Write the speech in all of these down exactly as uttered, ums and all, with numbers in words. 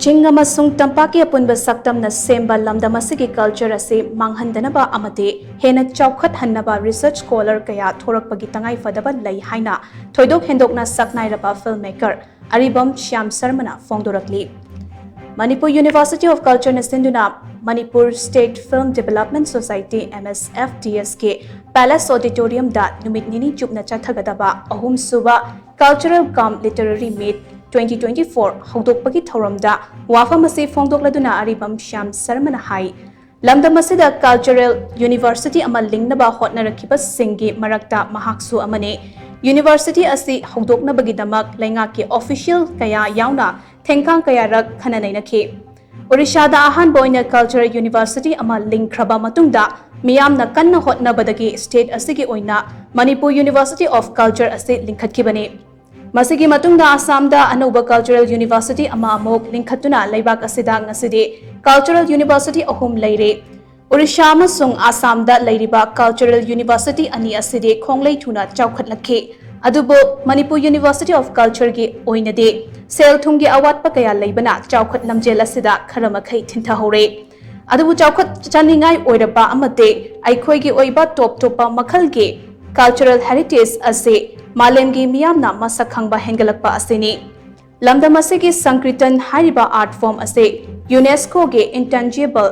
ꯆꯤꯡ ꯑꯃꯁꯨꯡ ꯇꯝꯄꯥꯛꯀꯤ ꯑꯄꯨꯟꯕ ꯁꯛꯇꯝꯅ ꯁꯦꯝꯕ ꯂꯝꯗꯝ ꯑꯁꯤꯒꯤ culture ꯑꯁꯤ ꯃꯥꯡꯍꯟꯗꯅꯕ ꯑꯃꯗꯤ ꯍꯦꯟꯅ ꯆꯥꯎꯈꯠꯍꯟꯅꯕ research scholar ꯀꯌꯥ ꯊꯣꯔꯛꯄꯒꯤ ꯇꯉꯥꯏꯐꯗꯕ ꯂꯩ ꯍꯥꯏꯅ ꯊꯣꯏꯗꯣꯛ ꯍꯦꯟꯗꯣꯛꯅ ꯁꯛꯅꯥꯏꯔꯕ filmmaker Aribam Shyam ꯁꯔꯃꯅ ꯐꯣꯡꯗꯣꯔꯛꯂꯤ꯫ Manipur University of Cultureꯅ ꯁꯤꯟꯗꯨꯅ Manipur State Film Development Society, M S F D S ꯀꯤ Palace Auditoriumꯗ ꯅꯨꯃꯤꯠ ꯅꯤꯅꯤ ꯆꯨꯞꯅ ꯆꯠꯊꯒꯗꯕ ꯑꯍꯨꯝꯁꯨꯕ Cultural cum Literary Meet twenty twenty-four ꯍꯧꯗꯣꯛꯄꯒꯤ ꯊꯧꯔꯝꯗ ꯋꯥꯐꯝ ꯑꯁꯤ ꯐꯣꯡꯗꯣꯛꯂꯗꯨꯅ ꯑꯔꯤꯕꯝ ꯁ꯭ꯌꯥꯝ ꯁꯔꯃꯅ ꯍꯥꯏ, ꯂꯝꯗꯝ ꯑꯁꯤꯗ cultural university ꯑꯃ ꯂꯤꯡꯅꯕ ꯍꯣꯠꯅꯔꯛꯈꯤꯕꯁꯤꯡꯒꯤ ꯃꯔꯛꯇ ꯃꯍꯥꯛꯁꯨ ꯑꯃꯅꯤ꯫ University ꯑꯁꯤ ꯍꯧꯗꯣꯛꯅꯕꯒꯤꯗꯃꯛ ꯂꯩꯉꯥꯛꯀꯤ official ꯀꯌꯥ ꯌꯥꯎꯅ ꯊꯦꯡꯈꯥꯡ ꯀꯌꯥꯔꯛ ꯈꯟꯅ ꯅꯩꯅꯈꯤ꯫ ꯑꯣꯔꯤꯁꯥꯗ ꯑꯍꯥꯟꯕ ꯑꯣꯏꯅ cultural university ꯑꯃ ꯂꯤꯡꯈ꯭ꯔꯕ ꯃꯇꯨꯡꯗ ꯃꯤꯌꯥꯝꯅ ꯀꯟꯅ ꯍꯣꯠꯅꯕꯗꯒꯤ state ꯑꯁꯤꯒꯤ ꯑꯣꯏꯅ Manipur University of Culture ꯑꯁꯤ ꯂꯤꯡꯈꯠꯈꯤꯕꯅꯤ꯫ ꯃꯁꯤꯒꯤ ꯃꯇꯨꯡꯗ ꯑꯁꯥꯝꯗ ꯑꯅꯧꯕ cultural university ꯑꯃ ꯑꯃꯨꯛ ꯂꯤꯡꯈꯠꯇꯨꯅ ꯂꯩꯕꯥꯛ ꯑꯁꯤꯗ ꯉꯁꯤꯗꯤ cultural university ꯑꯍꯨꯝ ꯂꯩꯔꯦ꯫ ꯑꯣꯔꯤꯁꯥ ꯑꯃꯁꯨꯡ ꯑꯁꯥꯝꯗ ꯂꯩꯔꯤꯕ cultural university ꯑꯅꯤ ꯑꯁꯤꯗꯤ ꯈꯣꯡꯂꯩ ꯊꯨꯅ ꯆꯥꯎꯈꯠꯂꯛꯈꯤ꯫ ꯑꯗꯨꯕꯨ Manipur University of Cultureꯒꯤ ꯑꯣꯏꯅꯗꯤ ꯁꯦꯜ ꯊꯨꯝꯒꯤ ꯑꯋꯥꯠꯄ ꯀꯌꯥ ꯂꯩꯕꯅ ꯆꯥꯎꯈꯠ ꯂꯝꯖꯦꯜ ꯑꯁꯤꯗ ꯈꯔ ꯃꯈꯩ ꯊꯤꯟꯊꯍꯧꯔꯦ꯫ ꯑꯗꯨꯕꯨ ꯆꯥꯎꯈꯠ ꯆꯥꯅꯤꯡꯉꯥꯏ ꯑꯣꯏꯔꯕ ꯑꯃꯗꯤ ꯑꯩꯈꯣꯏꯒꯤ ꯑꯣꯏꯕ ꯇꯣꯞ ꯇꯣꯞꯄ ꯃꯈꯜꯒꯤ cultural heritage ꯑꯁꯤ ꯃꯥꯂꯦꯝꯒꯤ ꯃꯤꯌꯥꯝꯅ ꯃꯁꯛ ꯈꯪꯕ ꯍꯦꯟꯒꯠꯂꯛꯄ ꯑꯁꯤꯅꯤ꯫ ꯂꯝꯗꯝ ꯑꯁꯤꯒꯤ ꯁꯪꯀ꯭ꯔꯤꯇꯟ ꯍꯥꯏꯔꯤꯕ art form ꯑꯁꯤ UNESCOꯒꯤ intangible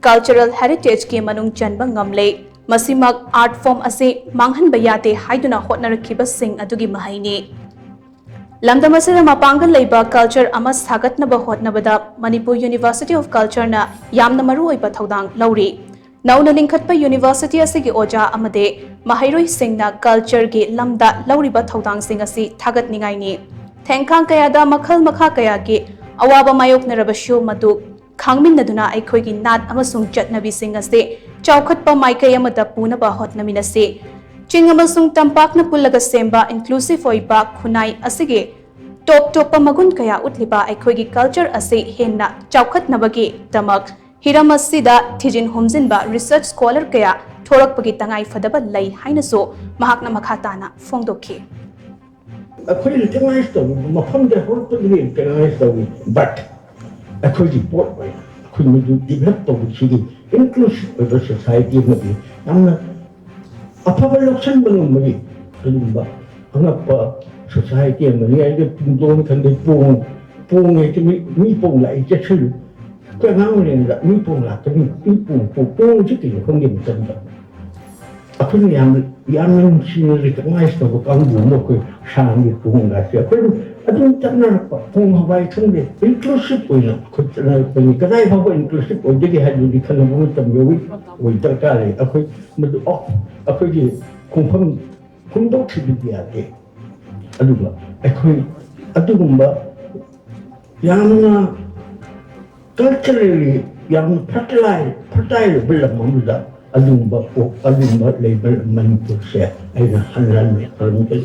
cultural heritageꯀꯤ ꯃꯅꯨꯡ ꯆꯟꯕ ꯉꯝꯂꯦ꯫ ꯃꯁꯤꯃꯛ art form ꯑꯁꯤ ꯃꯥꯡꯍꯟꯕ ꯌꯥꯗꯦ ꯍꯥꯏꯗꯨꯅ ꯍꯣꯠꯅꯔꯛꯈꯤꯕꯁꯤꯡ ꯑꯗꯨꯒꯤ ꯃꯍꯩꯅꯤ꯫ ꯂꯝꯗꯝ ꯑꯁꯤꯗ ꯃꯄꯥꯡꯒꯜ ꯂꯩꯕ culture ꯑꯃ ꯁꯥꯒꯠꯅꯕ ꯍꯣꯠꯅꯕꯗ Manipur University of Cultureꯅ ꯌꯥꯝꯅ ꯃꯔꯨꯑꯣꯏꯕ ꯊꯧꯗꯥꯡ ꯂꯧꯔꯤ꯫ ꯅꯧꯅ ꯂꯤꯡꯈꯠꯄ university ꯑꯁꯤꯒꯤ ꯑꯣꯖꯥ ꯑꯃꯗꯤ ꯃꯍꯩꯔꯣꯏꯁꯤꯡꯅ cultureꯒꯤ ꯂꯝꯗ ꯂꯧꯔꯤꯕ ꯊꯧꯗꯥꯡꯁꯤꯡ ꯑꯁꯤ ꯊꯥꯒꯠꯅꯤꯡꯉꯥꯏꯅꯤ꯫ ꯊꯦꯡꯈꯥꯡ ꯀꯌꯥꯗ ꯃꯈꯜ ꯃꯈꯥ ꯀꯌꯥꯒꯤ ꯑꯋꯥꯕ ꯃꯥꯌꯣꯛꯅꯔꯕꯁꯨ ꯃꯗꯨ ꯈꯥꯡꯃꯤꯟꯅꯗꯨꯅ ꯑꯩꯈꯣꯏꯒꯤ ꯅꯥꯠ ꯑꯃꯁꯨꯡ ꯆꯠꯅꯕꯤꯁꯤꯡ ꯑꯁꯤ ꯆꯥꯎꯈꯠꯄ ꯃꯥꯏꯀꯩ ꯑꯃꯗ ꯄꯨꯅꯕ ꯍꯣꯠꯅꯃꯤꯟꯅꯁꯤ꯫ ꯆꯤꯡ ꯑꯃꯁꯨꯡ ꯇꯝꯄꯥꯛꯅ ꯄꯨꯜꯂꯒ ꯁꯦꯝꯕ inclusive ꯑꯣꯏꯕ ꯈꯨꯟꯅꯥꯏ ꯑꯁꯤꯒꯤ ꯇꯣꯞ ꯇꯣꯞꯄ ꯃꯒꯨꯟ ꯀꯌꯥ ꯎꯠꯂꯤꯕ ꯑꯩꯈꯣꯏꯒꯤ culture ꯑꯁꯤ ꯍꯦꯟꯅ ꯆꯥꯎꯈꯠꯅꯕꯒꯤꯗꯃꯛ ꯍꯤꯔꯝ ꯑꯁꯤꯗ ꯊꯤꯖꯤꯟ ꯍꯨꯝꯖꯤꯟꯕ research scholar ꯀꯌꯥ ꯊꯣꯔꯛꯄꯒꯤ ꯇꯉꯥꯏ ꯐꯗꯕ ꯂꯩ ꯍꯥꯏꯅꯁꯨ ꯃꯍꯥꯛꯅ ꯃꯈꯥ ꯇꯥꯅ ꯐꯣꯡꯗꯣꯛꯈꯤ꯫ ꯑꯩꯈꯣꯏ recognize ꯇꯧꯏ, ꯃꯐꯝꯗ ꯍꯧꯔꯛꯄꯗꯒꯤ recognize ꯇꯧꯏ, but ꯑꯩꯈꯣꯏꯒꯤ ꯄꯣꯠ ꯑꯣꯏꯅ ꯑꯩꯈꯣꯏ ꯃꯗꯨ ꯗꯤꯚꯦꯂꯞ ꯇꯧꯕꯁꯤꯒꯤ ꯏꯟꯀ꯭ꯂꯨꯁꯤꯞ ꯑꯣꯏꯕ ꯁꯣꯁꯥꯏꯇꯤ ꯑꯃꯗꯤ ꯌꯥꯝꯅ ꯑꯐꯕ ꯂꯧꯁꯤꯟꯕ ꯉꯝꯕꯒꯤ ꯑꯗꯨꯒꯨꯝꯕ ꯑꯉꯛꯄ ꯁꯣꯁꯥꯏꯇꯤ ꯑꯃꯅꯤ꯫ ꯑꯩꯗꯤ ꯄꯨꯡꯗꯣꯟ ꯈꯪꯗꯦ, ꯄꯣꯡ, ꯄꯣꯡ ꯍꯥꯏꯁꯦ ꯃꯤ, ꯃꯤ ꯄꯣꯡ ꯂꯥꯛꯏ ꯆꯦꯛꯁꯤꯜꯂꯨ꯫ ꯑꯩꯈꯣꯏ ꯑꯉꯥꯡ ꯑꯣꯏꯔꯤꯉꯩꯗ ꯃꯤ ꯄꯣꯡ ꯂꯥꯛꯇꯕꯅꯤ, ꯃꯤ ꯄꯣꯡ, ꯄꯣꯡ, ꯄꯣꯡꯁꯤ ꯀꯩꯅꯣ ꯈꯪꯗꯦ ꯃꯇꯝꯗ꯫ ꯑꯩꯈꯣꯏꯅ ꯌꯥꯝ, ꯌꯥꯝꯅ ꯅꯨꯡꯁꯤꯅ ꯔꯤꯀꯛꯅꯥꯏꯁ ꯇꯧꯕ ꯀꯥꯡꯕꯨ ꯑꯃ ꯑꯩꯈꯣꯏ ꯁꯥꯡꯒꯤ ꯄꯣꯡ ꯂꯥꯛꯁꯦ꯫ ꯑꯩꯈꯣꯏ ꯑꯗꯨꯝ ꯆꯠꯅꯔꯛꯄ ꯄꯣꯡ ꯍꯋꯥꯏ ꯈꯪꯗꯦ, ꯏꯟꯀ꯭ꯂꯨꯁꯤꯞ ꯑꯣꯏꯅ ꯑꯩꯈꯣꯏ ꯆꯠꯅꯔꯛꯄꯅꯤ꯫ ꯀꯗꯥꯏ ꯐꯥꯎꯕ ꯏꯟꯀ꯭ꯂꯨꯁꯤꯞ ꯑꯣꯏꯒꯗꯒꯦ ꯍꯥꯏꯕꯗꯨꯗꯤ ꯈꯟꯅꯕ ꯃꯇꯝ ꯌꯧꯏ, ꯑꯣꯏ ꯗꯔꯀꯥꯔ ꯂꯩ꯫ ꯑꯩꯈꯣꯏ ꯃꯗꯨ, ꯑꯣ, ꯑꯩꯈꯣꯏꯒꯤ ꯈꯣꯡꯐꯝ ꯍꯣꯡꯗꯣꯛꯈꯤꯕꯗꯤ ꯌꯥꯗꯦ꯫ ꯑꯗꯨꯒ ꯑꯩꯈꯣꯏ ꯑꯗꯨꯒꯨꯝꯕ ꯌꯥꯝꯅ ꯀꯜꯆꯔꯦꯜꯂꯤ ꯌꯥꯝꯅ ꯐꯔꯇꯤꯂꯥꯏ, ꯐꯔꯇꯥꯏꯜ ꯑꯣꯏꯕ ꯂꯝ ꯑꯃꯗ ꯑꯗꯨꯒꯨꯝꯕ ꯄꯣ-, ꯑꯗꯨꯒꯨꯝꯕ ꯂꯩꯕ ꯃꯅꯤꯄꯨꯔꯁꯦ ꯑꯩꯅ ꯍꯟꯅ ꯍꯟꯅ ꯈꯪꯖꯩ꯫